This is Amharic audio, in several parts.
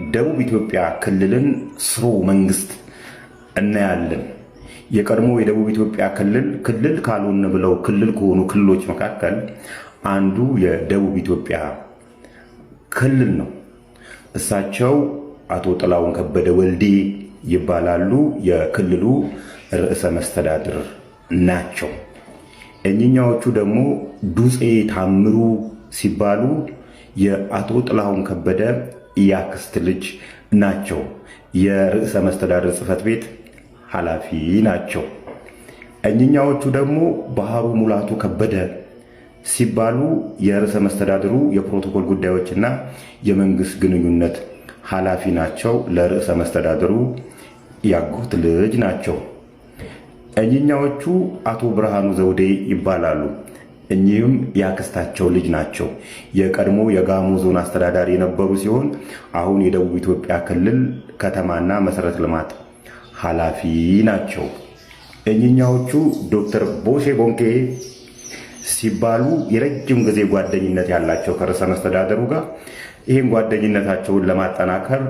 የደቡብ ኢትዮጵያ ክልልን ስርወ መንግስት እናያለን። የቀድሞ የደቡብ ኢትዮጵያ ክልል ክልል ካልሆን ብለው ክልል ከሆኑ ክልሎች መካከል አንዱ የደቡብ ኢትዮጵያ ክልል ነው። እሳቸው አቶ ጥላሁን ከበደ ወልዴ ይባላሉ። የክልሉ ርዕሰ መስተዳድር ናቸው። እኚኛዎቹ ደግሞ ዱፄ ታምሩ ሲባሉ የአቶ ጥላሁን ከበደ ያክስት ልጅ ናቸው። የርዕሰ መስተዳድር ጽሕፈት ቤት ኃላፊ ናቸው። እኚኛዎቹ ደግሞ ባህሩ ሙላቱ ከበደ ሲባሉ የርዕሰ መስተዳድሩ የፕሮቶኮል ጉዳዮችና የመንግስት ግንኙነት ኃላፊ ናቸው። ለርዕሰ መስተዳድሩ ያጎት ልጅ ናቸው። እኚኛዎቹ አቶ ብርሃኑ ዘውዴ ይባላሉ። እኚህም ያክስታቸው ልጅ ናቸው። የቀድሞ የጋሞ ዞን አስተዳዳሪ የነበሩ ሲሆን አሁን የደቡብ ኢትዮጵያ ክልል ከተማና መሰረተ ልማት ኃላፊ ናቸው። እኚኛዎቹ ዶክተር ቦሼ ቦንኬ ሲባሉ የረጅም ጊዜ ጓደኝነት ያላቸው ከርዕሰ መስተዳደሩ ጋር፣ ይህን ጓደኝነታቸውን ለማጠናከር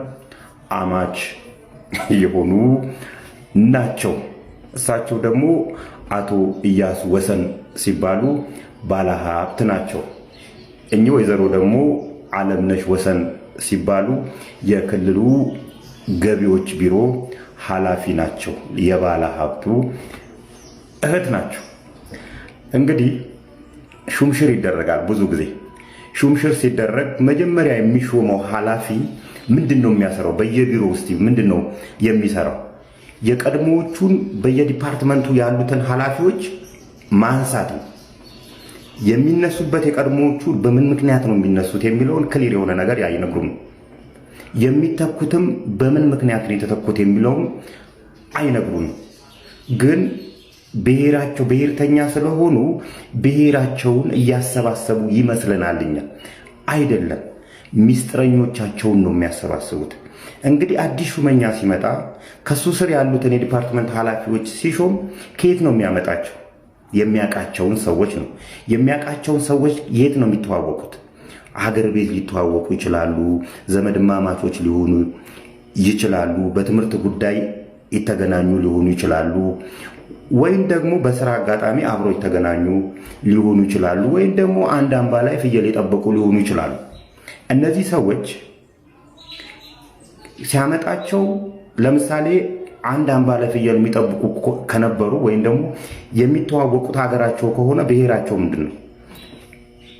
አማች የሆኑ ናቸው። እሳቸው ደግሞ አቶ እያሱ ወሰን ሲባሉ ባለሀብት ናቸው። እኚህ ወይዘሮ ደግሞ አለምነሽ ወሰን ሲባሉ የክልሉ ገቢዎች ቢሮ ኃላፊ ናቸው። የባለ ሀብቱ እህት ናቸው። እንግዲህ ሹምሽር ይደረጋል። ብዙ ጊዜ ሹምሽር ሲደረግ መጀመሪያ የሚሾመው ኃላፊ ምንድን ነው የሚያሰራው? በየቢሮ ውስጥ ምንድን ነው የሚሰራው? የቀድሞዎቹን በየ department ኡ ያሉትን ኃላፊዎች ማንሳት ነው። የሚነሱበት የቀድሞዎቹ በምን ምክንያት ነው የሚነሱት የሚለውን clear የሆነ ነገር አይነግሩም። የሚተኩትም በምን ምክንያት ነው የተተኩት የሚለውም አይነግሩም። ግን ብሔራቸው ብሔርተኛ ስለሆኑ ብሔራቸውን እያሰባሰቡ ይመስለናል እኛ። አይደለም፣ ሚስጥረኞቻቸውን ነው የሚያሰባስቡት። እንግዲህ አዲስ ሹመኛ ሲመጣ ከሱ ስር ያሉትን የ department ኃላፊዎች ሲሾም ከየት ነው የሚያመጣቸው? የሚያውቃቸውን ሰዎች ነው። የሚያውቃቸውን ሰዎች የት ነው የሚተዋወቁት? ሀገር ቤት ሊተዋወቁ ይችላሉ። ዘመድማማቾች ሊሆኑ ይችላሉ። በትምህርት ጉዳይ የተገናኙ ሊሆኑ ይችላሉ። ወይም ደግሞ በስራ አጋጣሚ አብሮ የተገናኙ ሊሆኑ ይችላሉ። ወይም ደግሞ አንድ አምባ ላይ ፍየል የጠበቁ ሊሆኑ ይችላሉ። እነዚህ ሰዎች ሲያመጣቸው ለምሳሌ አንድ አምባ ላይ ፍየል የሚጠብቁ ከነበሩ ወይም ደግሞ የሚተዋወቁት ሀገራቸው ከሆነ ብሔራቸው ምንድን ነው?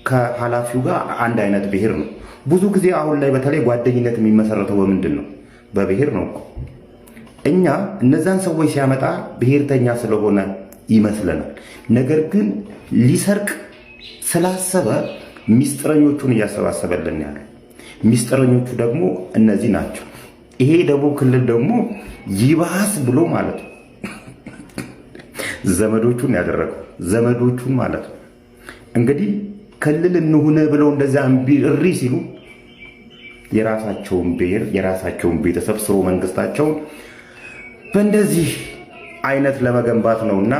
ከኃላፊው ጋር አንድ አይነት ብሔር ነው። ብዙ ጊዜ አሁን ላይ በተለይ ጓደኝነት የሚመሰረተው በምንድን ነው? በብሔር ነው እኮ። እኛ እነዛን ሰዎች ሲያመጣ ብሔርተኛ ስለሆነ ይመስለናል። ነገር ግን ሊሰርቅ ስላሰበ ሚስጥረኞቹን እያሰባሰበልን ያለ፣ ሚስጥረኞቹ ደግሞ እነዚህ ናቸው። ይሄ ደቡብ ክልል ደግሞ ይባስ ብሎ ማለት ነው ዘመዶቹን ያደረገው፣ ዘመዶቹን ማለት ነው። እንግዲህ ክልል እንሁን ብለው እንደዚያ እምቢ እሪ ሲሉ የራሳቸውን ብሔር፣ የራሳቸውን ቤተሰብ ስርወ መንግስታቸውን በእንደዚህ አይነት ለመገንባት ነውና